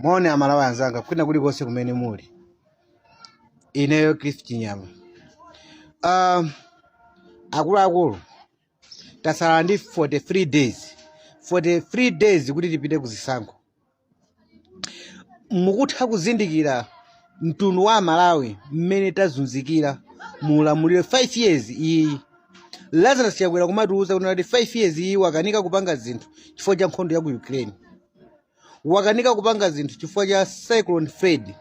Moni Amalawi anzanga kwina kulikonse kumene muli. Ineyo Cliff Chinyama. Akuluakulu, tasala ndi 43 days, 43 days kuti tipite kuzisankho. Mukutha kuzindikira mtundu wa Malawi mmene tazunzikira mu ulamuliro 5 years iyi. Lazarus Chakwera kumatiuza kuti 5 years iyi wakanika kupanga zinthu chifukwa cha nkhondo ya ku Ukraine, wakanika kupanga zinthu chifukwa cha Cyclone Freddy,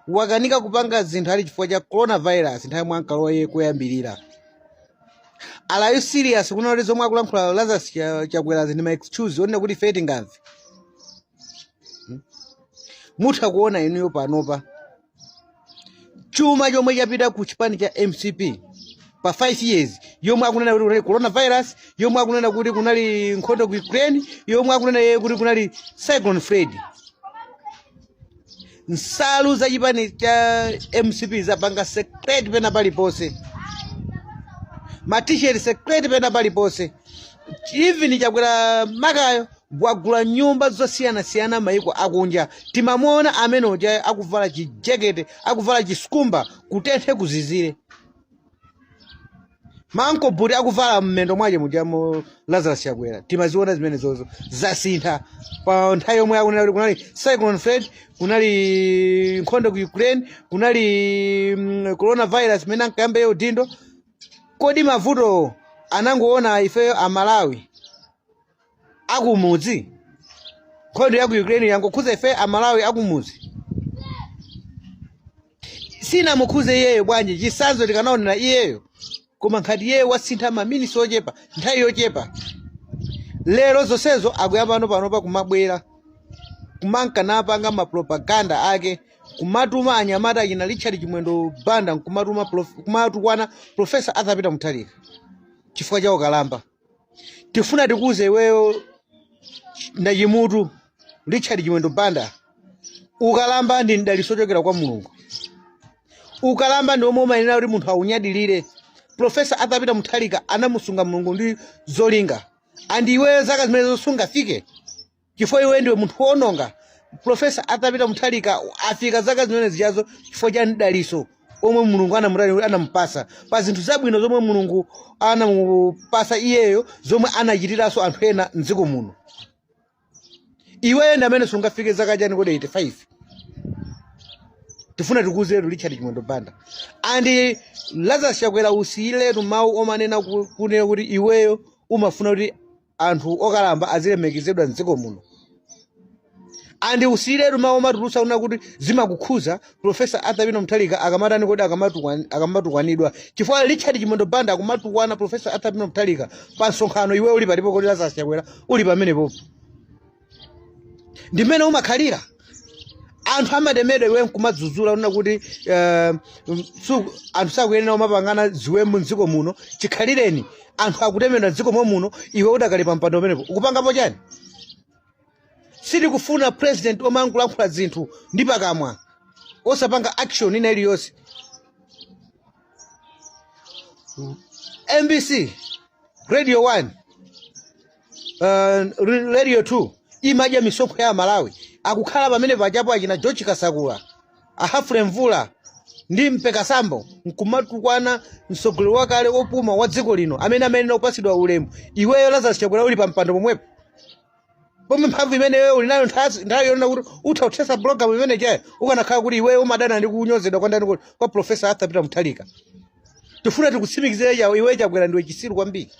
wakanika kupanga zinthu ali chifukwa cha coronavirus nthawi yomwe ankalowa iye koyambirira. Are you serious kunena kuti zomwe akulankhula Lazarus Chakwera ndi ma excuse onena kuti ife tingamve? Mutha kuona inuyo panopa chuma chomwe chapita ku chipani cha MCP pa 5 years, yomwe akunena kuti kunali coronavirus, yomwe akunena kuti kunali nkhondo ku Ukraine, yomwe akunena iye kuti kunali Cyclone Freddy. Nsalu za chipani cha MCP zapanga circulate pena paliponse, ma t-shirt circulate pena paliponse. Even Chakwera makayo wagula nyumba zosiyanasiyana mayiko akunja. Timamuona amene uja akuvala chijakete, akuvala chisikumba, kutenthe kuzizire, ma ankle boot akuvala mmendo mwache mujamo Lazarus Chakwera. Timaziona zimene zozo zasintha pa nthawi yomwe akunena kuti kunali Cyclone Freddy, kunali nkhondo ku Ukraine, kunali coronavirus imene ankayamba iye udindo. Kodi mavuto anangoona ifeyo Amalawi akumudzi? Nkhondo ya ku Ukraine yangokhuza ife Amalawi akumudzi, sinamukhuze iyeyo bwanji? Chisanzo tikanaonera iyeyo, koma nkhati iyeyo wasintha maminisi ochepa, nthawi yochepa. Lero zonsezo akuyamba panopa kumabwera kumanka napanga mapropaganda ake, kumatuma anyamata achina Richard Chimwendo Banda, nkumatuma kumatukwana Professor Arthur Peter Mutharika chifukwa cha ukalamba. Tifuna tikuze iweyo ndachimutu Richard Chimwendo Banda, ukalamba ndi mdalitso ochokera kwa Mulungu. Ukalamba ndi omwe umayenera kuti munthu aunyadilire. Professor Arthur Peter Mutharika anamusunga Mulungu ndi zolinga, and iweyo zaka zimene zosungafike chifukwa iwe ndiwe munthu wononga. Professor Arthur Peter Mutharika afika zaka zimene zichazo chifukwa cha mdalitso omwe Mulungu anamupasa pa zinthu zabwino zomwe Mulungu anamupasa iyeyo, zomwe anachitiranso anthu ena mdziko muno. Iweyo ndi amene sungafike zaka chani kodi, 85? Tifuna tikuuzetu Richard Chimwendo Banda and Lazarus Chakwera, usiyiletu mawu omanena kunena kuti iweyo umafuna kuti anthu okalamba azilemekezedwa mdziko muno, and usiyiletu mawu omatulutsa kunena kuti zimakukhuza Professor Arthur Peter Mutharika akamatani kodi, akamatukwanidwa, chifukwa Richard Chimwendo Banda akumatukwana Professor Arthur Peter Mutharika pa msonkhano, iwe uli palipo. Kodi Lazarus Chakwera uli pamenepopo? Ndimene umakhalira anthu amatemedwa, iwe nkumadzudzula kunena kuti anthu sakuyenera kumapangana ziwembu mdziko muno. Chikhalireni anthu akutemedwa mdziko muno, iwe udakali pa mpando umenepo, ukupangapo chani? Sitikufuna president omangolankhula zinthu ndi pakamwa, osapanga action ina iliyonse. MBC Radio 1, Radio 2 imadya misonkho ya Malawi. Akukhala pamene pachapo achina George Kasakula, ahafule Mvula ndi Mpekasambo, nkumatukwana mtsogoleri wakale opuma wa dziko lino amene amayenera kupatsidwa ulemu. Iweyo Lazarus Chakwera uli pa mpando pomwepo, pomwe mphamvu imene iweyo uli nayo, nthawi yonena kuti utha kuthetsa program imene chayo, ukanakhala kuti iweyo umadana ndi kunyozedwa kwa ndani, kwa Professor Arthur Peter Mutharika. Tifuna tikutsimikizire yawo, iwe Chakwera ndiwe chisiru kwambiri,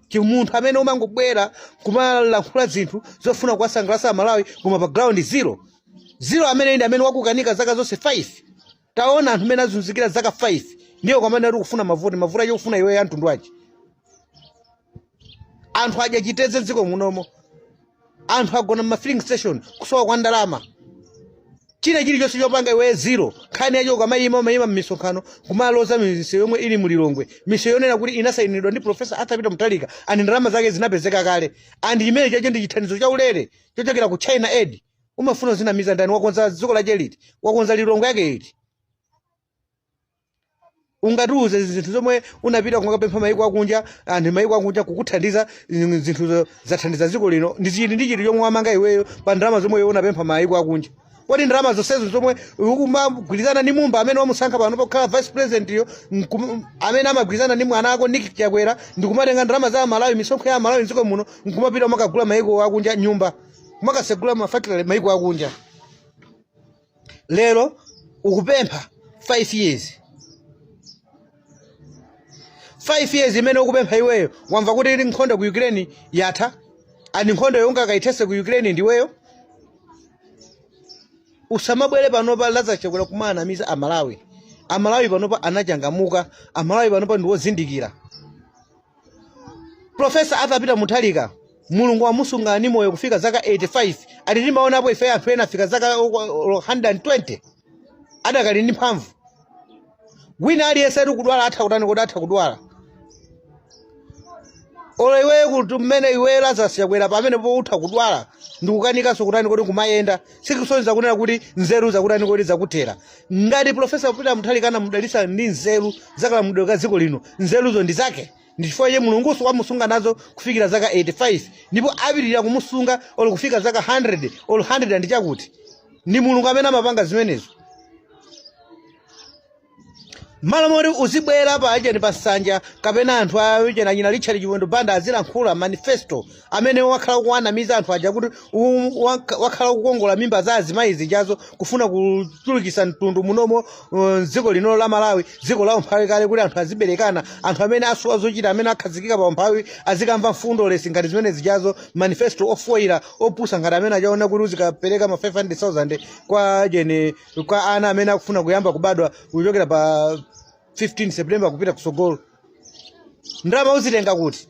chimunthu amene umangobwera kumalankhula zinthu zofuna kuwasangalatsa Amalawi, koma pa ground zero zero. Amene ndi amene wakukanika zaka zonse 5. Taona anthu amene azunzikira zaka 5, ndiye kwamene ari kufuna mavoti. Mavoti acho kufuna iweyo amtundu wache? Anthu adya chitedze mdziko munomo, anthu agona mma filling station kusowa kwa ndalama, china chilichonse chopanga iweyo zero. Nkhani yacho ukamayima, umayima m'misonkhano kumaloza misewu yomwe ili mulilongwe, misewu yonena kuti inasayinidwa ndi Professor Arthur Peter Mutharika and ndalama zake zinapezeka kale, and chimene chacho ndi chithandizo chaulere chochokera ku China Aid. Umafuna zinamiza ndani? Wakonza dziko lache liti? Wakonza Lilongwe yake liti? Ungatiuze zinthu zomwe unapita kukapempha maiko akunja, anthu maiko akunja kukuthandiza, zinthu zathandiza dziko lino ndi chiti ndi chiti chomwe wamanga iweyo pa ndalama zomwe iwe unapempha maiko akunja? Kodi ndalama zonsezo zomwe ukumagwirizana ndi Mumba amene wamusankha pano pokhala vice president yo, amene amagwirizana ndi mwana ako Nick Chakwera, ndikumatenga ndalama za Malawi, misonkho ya Malawi mdziko muno, nkumapita umakagula maiko akunja nyumba, kumakasegula mafactory maiko akunja? Lero ukupempha 5 years, 5 years imene ukupempha iweyo, wamva kuti ili nkhondo ku Ukraine yatha? Ani nkhondo yonga kaithese ku Ukraine ndiweyo? Usamabwere panopa, Lazarus Chakwera, kumanamiza Amalawi. Amalawi panopa anachangamuka, Amalawi panopa ndiwozindikira. Professor Arthur Peter Mutharika, Mulungu wamusunga ni moyo kufika zaka 85. Ati timaonapo ife anthu ena afika zaka 120 adakali ndi mphamvu. Wina aliyense ali kudwala atha kutani? Kodi atha kudwala? Olo iweyo kuti mmene iweyo Lazarus Chakwera pamene po utha kudwala ndikukanikanso kutani kodi kumayenda, sikusonyeza kunena kuti nzeru zakutani kodi zakuthera. Ngati Professor Peter Mutharika anamudalitsa ndi nzeru zakalamulidwe ka dziko lino, nzeruzo ndi zake, ndi chifukwa iye Mulunguso wamusunga nazo kufikira zaka 85, ndipo apitirira kumusunga olo kufika zaka 100 olo 100 and chakuti. Ndi Mulungu amene amapanga zimenezo. Malo moti uzibwera pa acheni pa nsanja kapena anthu a acheni achina Richard Chimwendo Banda azilankhula manifesto amene wakhala kuwanamiza anthu aja kuti wakhala kukongola mimba za azimayi zijazo kufuna kuchulukitsa mtundu munomo dziko lino la Malawi, dziko la umphawi kale, kuti anthu aziberekana, anthu amene asowa zochita, amene akhazikika pa umphawi azikamva mfundo lesi ngati zimene zijazo, manifesto ofoira opusa ngati amene achaona kuti uzikapereka ma 500,000 kwa jene kwa ana amene akufuna kuyamba kubadwa kuchokera pa 15 September kupita kusogolo. Ndalama uzitenga kuti?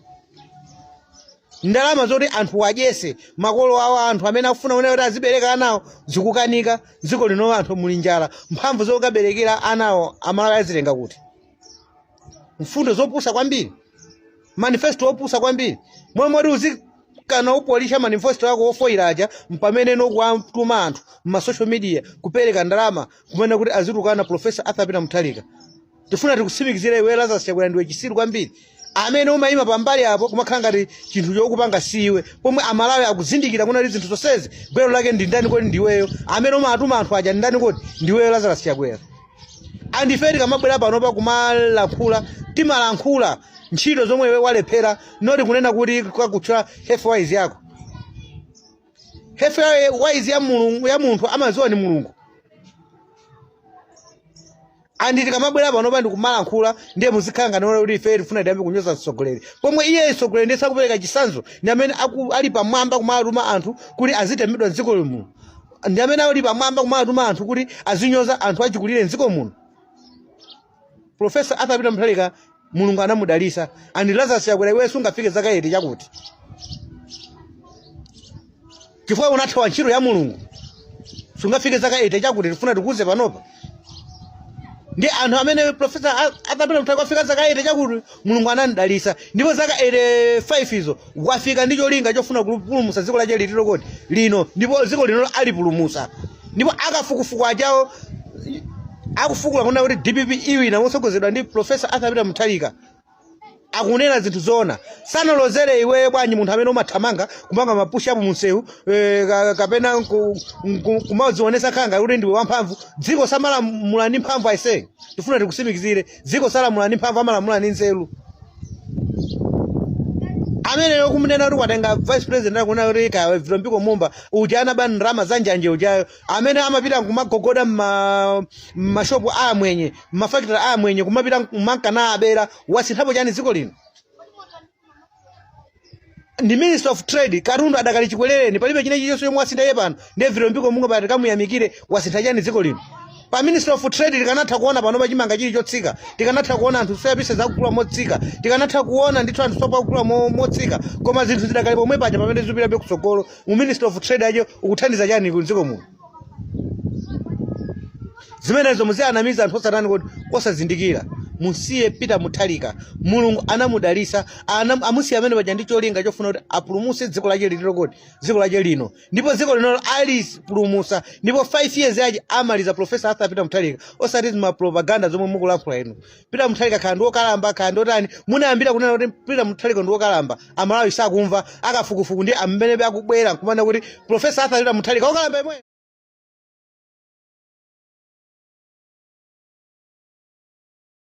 Ndalama zoti anthu adyese makolo awo, anthu amene akufuna kuona kuti azibereka anawo zikukanika, dziko lino anthu muli njala, mphamvu zokaberekera anawo Amalawi azitenga kuti? Mfundo zopusa kwambiri, manifesto opusa kwambiri. Momwe moti uzikana upolisha manifesto yako ofoira aja, mpamene nokuwatuma anthu mma social media kupereka ndalama kumene kuti azitukana Professor Arthur Peter Mutharika. Tifuna tikutsimikizire iwe Lazarus Chakwera, ndiwe chisiru kwambiri amene umayima pambali apo kumakhala ngati chinthu chokupanga siwe, pomwe Amalawi akuzindikira kuna kuti zinthu zonsezi gwero lake ndi ndani kodi? Ndiweyo. Amene umatuma anthu aja ndi ndani kodi? Ndiweyo Lazarus Chakwera. Andife tikamabwera panopa kumalankhula, timalankhula ntchito zomwe iwe walephera, not kunena kuti kakutchula health wise yako. Health wise ya Mulungu, ya munthu amaziwa ni Mulungu. Andi tikamabwera panopa ndikumalankhula, ndiye muzikhala ngati kuti ife tifuna tiyambe kunyoza mtsogoleri, pomwe iye mtsogoleri ndiye sakupereka chitsanzo. Ndi amene ali pamwamba kumatuma anthu kuti azitemedwa mdziko muno, ndi amene ali pamwamba kumatuma anthu kuti azinyoza anthu achikulire mdziko muno. Professor Arthur Peter Mutharika, Mulungu anamudalisa. Andi Lazarus Chakwera, iwe sungafike zaka 80 chakuti chifukwa unathawa ntchito ya Mulungu. Sungafike zaka 80 chakuti, tifuna tikuze panopa ndi anthu amene Professor Arthur Peter Mutharika wafika zaka 80 chakuti, Mulungu anamudalisa, ndipo zaka 85 izo wafika ndi cholinga chofuna kupulumutsa dziko lache litiro kodi lino, ndipo dziko lino alipulumutsa. Ndipo akafukufuku ajawo akufukula kuona kuti DPP iwina motsogozedwa ndi Professor Arthur Peter Mutharika, akunena zinthu zoona. Sanalozere iweyo bwanji, munthu amene umathamanga kumanga ma push up munsewu kapena kumadzionesa khanga kuti ndiwe wamphamvu? Dziko samalamula ndi mphamvu aise. Tifuna tikusimikizire, dziko salamula ndi mphamvu, amalamula ndi nzeru. Ameneyo kumunena kuti watenga vice president, akunena kuti ka Vitumbiko Mumba uja anaba ndalama za njanje ujayo, amene amapita kumagogoda mmashopu amwenye, mmafakitale amwenye, kumapita kumankana abera, wasinthapo chani dziko lino? Ndi Minister of Trade, katundu adakali chikwerereni, palibe china chilichonse chomwe wasintha iye pano. Ndiye Vitumbiko Mumba pati kamuyamikire, wasintha chani dziko lino? Pa Minister of Trade tikanatha kuona pano pachimanga chili chotsika, tikanatha kuona anthu soya pieces akugula motsika, tikanatha kuona ndithu anthu sopo akugula motsika, koma zinthu zidakali pomwe paja pamene zipitabe kutsogolo. Mu Minister of Trade acho ukuthandiza chani ku dziko muno? Zimenezo muzianamiza anthu osatani kuti osazindikira. Musiye Peter Mutharika. Mulungu anamudalisa, amusiya amene paja ndi cholinga chofuna kuti apulumuse dziko lake lililo, kodi dziko lake lino, ndipo dziko linolo alipulumusa, ndipo 5 years yache amaliza Professor Arthur Peter Mutharika, osati zimapropaganda zomwe mukulankhula inu. Peter Mutharika khala ndi wokalamba, khala ndi otani. Munayambira kunena kuti Peter Mutharika ndi wokalamba, Amalawi sakumva. Akafukufuku ndi amene akubwera nkumanena kuti Professor Arthur Peter Mutharika wokalamba imwe.